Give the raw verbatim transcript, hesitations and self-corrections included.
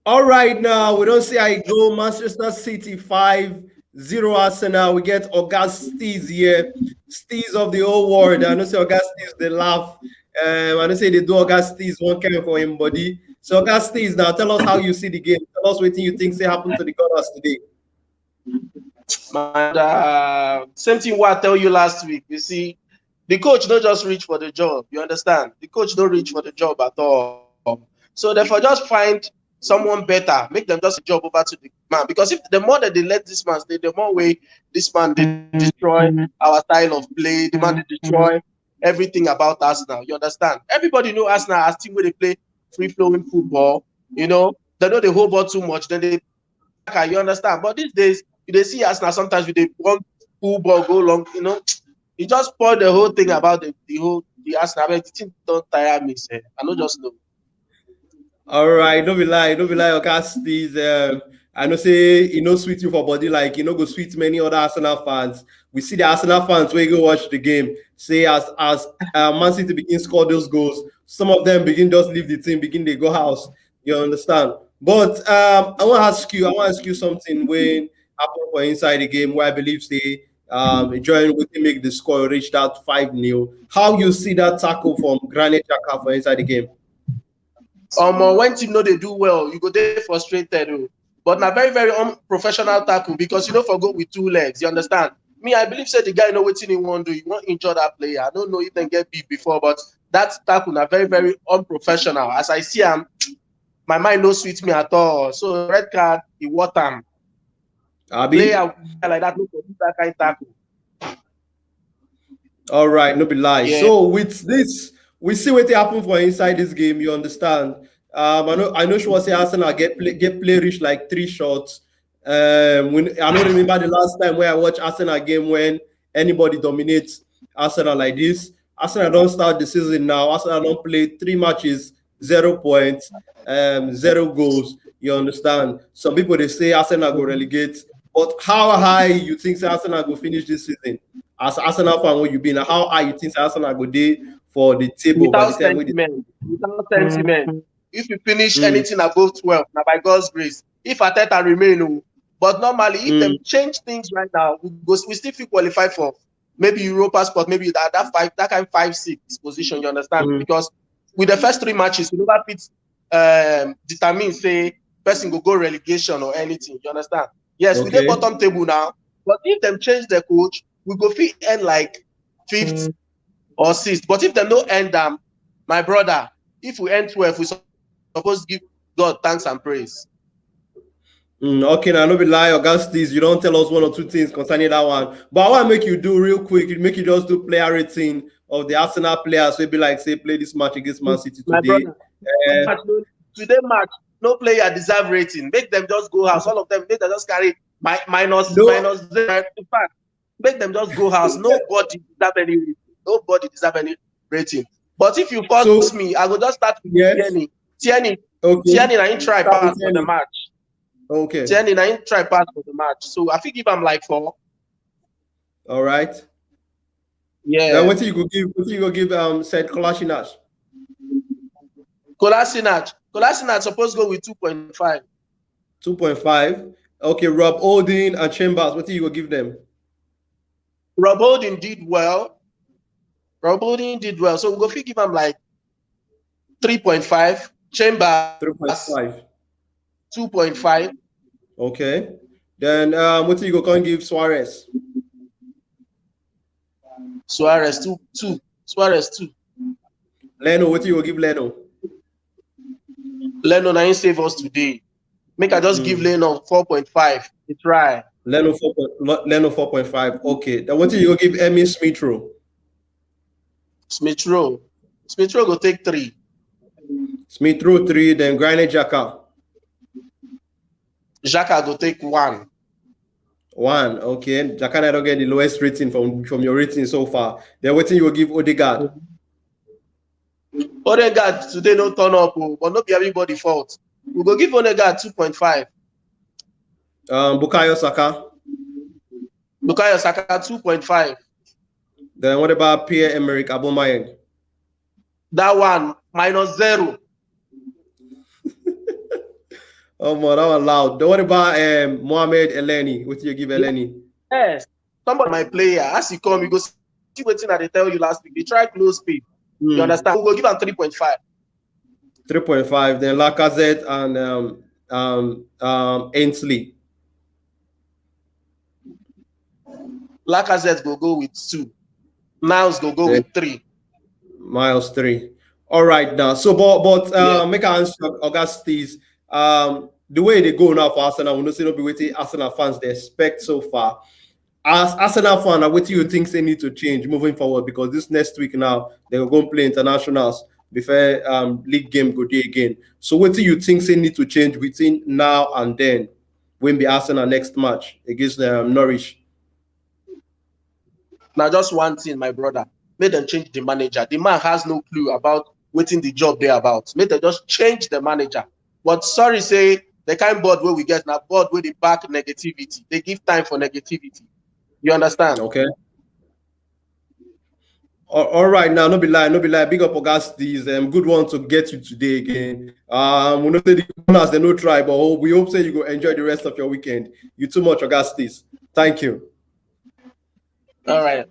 All right, now we don't see how it go. Manchester City five zero Arsenal. We get Oga Steez here. Steez of the whole world. I know say Oga Steez, they laugh. Um, I know say they do Oga Steez one kind for him body. So Oga Steez, now tell us how you see the game. Tell us what you think say happened to the Gunners today. My, uh, same thing what I tell you last week. You see, the coach don't just reach for the job. You understand? The coach don't reach for the job at all. So therefore, just find someone better. Make them just job over to the man. Because if the more that they let this man stay, the more way this man they destroy our style of play. The man they destroy everything about Arsenal. You understand? Everybody know Arsenal as team where they play free flowing football. You know, they know they hold ball too much. Then they, you understand? But these days, you they see Arsenal sometimes with they one pull ball go long. You know, it just spoil the whole thing about the, the whole the Arsenal. But the team don't tire me. Sir. I know just know. All right, don't be lie, don't be lie, Oga Steez. Um, I know say you know sweet you for body like you know go sweet many other Arsenal fans. We see the Arsenal fans when you go watch the game. Say as as uh, Man City begin score those goals, some of them begin just leave the team, begin they go house. You understand? But um, I want to ask you, I want to ask you something when happened for inside the game where I believe say um join we can make the score reach that five nil. How you see that tackle from Granit Xhaka for inside the game? Um, uh, when team know they do well, you go there frustrated. Oh. But na very very unprofessional tackle because you don't forgo with two legs. You understand? Me, I believe said the guy know what he want do. He want injure that player. I don't know if they get beat before, but that tackle na very very unprofessional. As I see him, my mind no sweet me at all. So red card, he want him. Abi? Player like that, no for do that kind of tackle. All right, no be lie. Yeah. So with this, we see what happen for inside this game. You understand? Um, I know, I know. She was say Arsenal get play, get play reach like three shots. Um, when I don't remember the last time where I watched Arsenal game when anybody dominates Arsenal like this. Arsenal don't start the season now. Arsenal don't play three matches, zero points, um, zero goals. You understand? Some people they say Arsenal go relegate, but how high you think say Arsenal go finish this season? As Arsenal fan, what you been? How high you think say Arsenal go dey for the table by Without the time we dey sentiment, without sentiment, if you finish Mm. anything above twelve, now by God's grace, if Arteta remain, oh, but normally if Mm. them change things right now, we go we still feel qualify for maybe Europa spot, maybe that that five that kind five six position. You understand? Mm. Because with the first three matches, we never fit um, determine say person go go relegation or anything. You understand? Yes, we Okay. dey bottom table now, but if them change the coach, we go fit end like fifth or sixth. But if them no end them, my brother, if we end twelve, we supposed to give God thanks and praise. Mm, okay, now no be lie, Augustus. You don't tell us one or two things concerning that one. But I want to make you do real quick. You make you just do player rating of the Arsenal players. So be like say play this match against Man City My today. brother, Eh, match, no, today match, no player deserve rating. Make them just go house. All of them, make them just carry my minus No. minus zero. In fact, make them just go house. Nobody deserve any rating. Nobody deserve any rating. But if you force So- me, I go just start with Yes. Tierney. Tierney, okay. Tierney, na him try Start with pass for the Tierney. match. Okay. Tierney, na him try pass for the match. So I think give am like four. All right. Yeah. Then what do you go give? What do you go give? Um, said Kolasinac. Kolasinac. Kolasinac supposed go with two point five. Two point five. Okay, Rob Holding and Chambers. What do you go give them? Rob Holding did well. Rob Holding did well. So we go fit give am like three point five. Chambers Three point five. two point five. Okay. Then um, what do you go can give Suarez? Suarez two two. Suarez two. Leno, what do you go give Leno? Leno na him save us today. Make I just Mm. give Leno four point five. He try. Leno four. Leno four point five. Okay. Then what do you go give Emmy Smith Rowe? Smith Rowe. Smith Rowe go take three. Smith Rowe three. Then Granit Xhaka. Xhaka go take one. One. Okay. Xhaka I don't get the lowest rating from from your rating so far. Then what do you go give Odegaard? Odegaard today no turn up, oh, but no be everybody fault. We go give Odegaard two point five. Um, Bukayo Saka. Bukayo Saka two point five. Then what about Pierre Emerick Aubameyang? That one minus zero. Oh man, that one loud. Then what about um, Mohamed Eleni? What you give Eleni? Yes. Somebody my player. As he come, you go see wetin I dey tell you last week. They try close speed. You Hmm. Understand? We go give am three point five. Three point five. Then Lacazette and um, um, um, Ainsley. Lacazette go go with two. Niles go go Yeah. With three. Miles three. All right now. So, but but uh, Yeah. Make an answer, Augustus. Um, the way they go now for Arsenal, we know say no be wetin Arsenal fans they expect so far. As Arsenal fan, now what do you think they need to change moving forward? Because this next week now they go go play internationals before um league game go day again. So what do you think they need to change between now and then? When be Arsenal next match against um, Norwich? Now just one thing, my brother. Make them change the manager. The man has no clue about wetin the job they about. Make them just change the manager. But sorry, say the kind board where we get now board where they back negativity. They give time for negativity. You understand? Okay. All right now, no be lie, no be lie. Big up Augustus. Um, good one to get you today again. Um, we know say the owners they no try, but we hope say you go enjoy the rest of your weekend. You too much, Augustus. Thank you. All right.